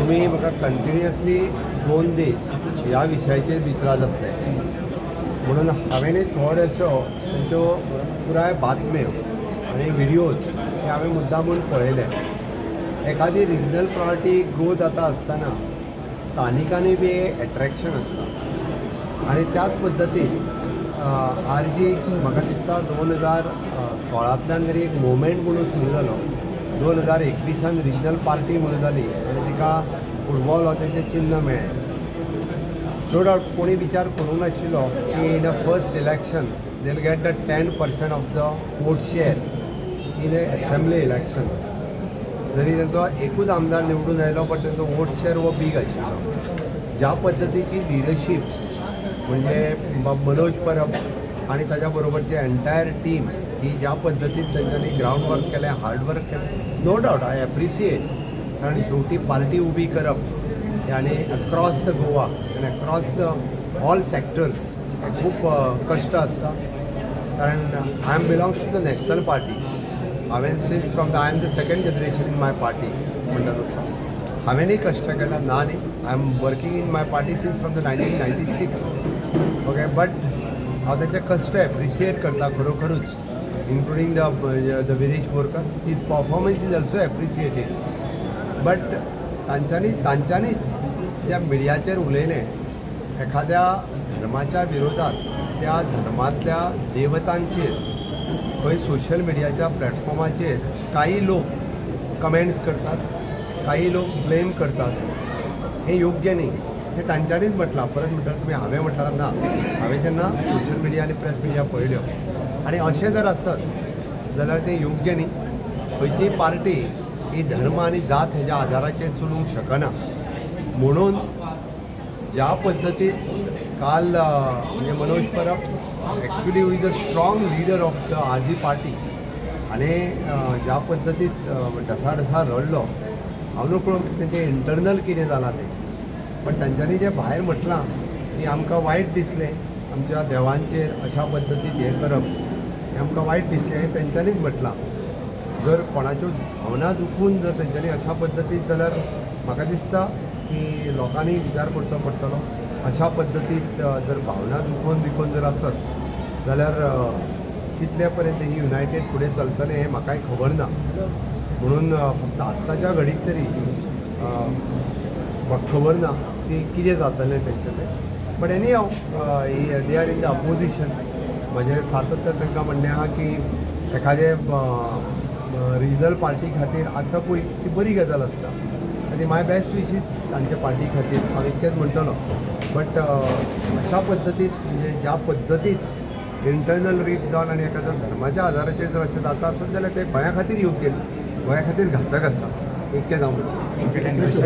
तुमी म्हाका कंटिन्युअसली 2 दीस ह्या विशयाचेर विचारत आसले म्हणून हांवें थोड्योशो तेंच्यो पुराय बातम्यो आनी व्हिडियोज हे हांवें मुद्दामून पळयले. एखादी रिजनल पार्टी ग्रो जाता आसतना स्थानिकांनी बी एट्रॅक्शन आसता आनी त्याच पद्दतीन आरजी म्हाका दिसता 2016तल्यान जरी एक मुवमेंट म्हणून सुरू जालो, 2021आन रिजनल पार्टी म्हणून जाली आनी तिका फुटबॉल हो तेंचें चिन्न मेळ्ळें. नो डावट कोणी विचार करूंक नाशिल्लो की in a first election they'll get the 10% of the vote share in a assembly election. जरी तेंचो एकूच आमदार निवडून आयलो, बट तेंचो वोट शेअर हो बीग आशिल्लो. ज्या पद्दतीची लिडरशीप्स, म्हणजे मनोज परब आनी ताज्या बरोबरची एंटायर टीम ही ज्या पद्दतीन तेंच्यांनी ग्रावंड वर्क केलें, हार्ड वर्क केलें, नो डावट I appreciate. कारण शेवटी पार्टी उबी करप हे आनी अक्रॉस the Goa आनी अक्रॉस the all sectors हे खूब कश्ट आसता. कारण I am belongs to the national party. हांवें since from the I am the second generation in my party म्हणटा तसो हांवेंय कश्ट केला ना न्ही. I am working in my party since from the 1996, okay, but हांव तेंचे कश्ट एप्रिशिएट करता खरोखरूच, including the Viresh Borkar, his performance is also appreciated. But तांच्यांनी तांच्यांनीच ज्या मिडियाचेर उलयलें एखाद्या धर्माच्या विरोधात, त्या धर्मांतल्या देवतांचेर खंय सोशल मिडियाच्या प्लॅटफॉर्माचेर काही लोक कमेंट्स करतात, काही लोक ब्लेम करतात, हें योग्य न्ही. हें तांच्यांनीच म्हटलां. परत म्हणटा तुमी, हांवें म्हटलां ना. हांवें जेन्ना सोशल मिडिया आनी प्रेस मिडिया पळयल्यो आनी अशें जर आसत जाल्यार तें योग्य न्ही. खंयचीय पार्टी ही धर्म आनी जात हेज्या आदाराचेर चलूंक शकना. म्हणून ज्या पद्दतीन काल म्हणजे मनोज परब actually is a strong leader of the RG party आनी ज्या पद्दतीत ढसाढसा रडलो, हांव नकळो की तेंचें इंटरनल कितें जालां तें, पण तांच्यांनी जें भायर म्हटलां की आमकां वायट दिसलें, आमच्या देवांचेर अशा पद्दतीन हें करप हें आमकां वायट दिसलें, हें तेंच्यांनीच म्हटलां. जर कोणाच्यो भावना दुखून जर तेंच्यांनी अशा पद्दतीन जाल्यार म्हाका दिसता की लोकांनी विचार करचो पडटलो. अशा पद्दतीत जर भावना दुखोवन बिखोवन जर आसत जाल्यार कितले पर्यंत ही युनायटेड फुडें चलतलें हें म्हाकाय खबर ना. म्हणून फक्त आत्ताच्या घडीक तरी म्हाका खबर ना की कितें जातलें तेंचें तें. But anyhow, they are in the opposition. म्हजें सातत्यान तांकां म्हणणें आहा की एखादे रिजनल पार्टी खातीर आसपूय ती बरी गजाल आसता आनी माय बेस्ट विशीस तांच्या पार्टी खातीर हांव इतकेंच म्हणटलो. बट अशा पद्दतीत, म्हणजे ज्या पद्दतीत इंटरनल रिफ्ट जावन आनी एखाद्या धर्माच्या आदाराचेर जर अशें जाता आसत जाल्यार तें गोंया खातीर योग्य न्ही, गोंया खातीर घातक आसा, इतकेंच हांव म्हणटा. Thank you, thank you.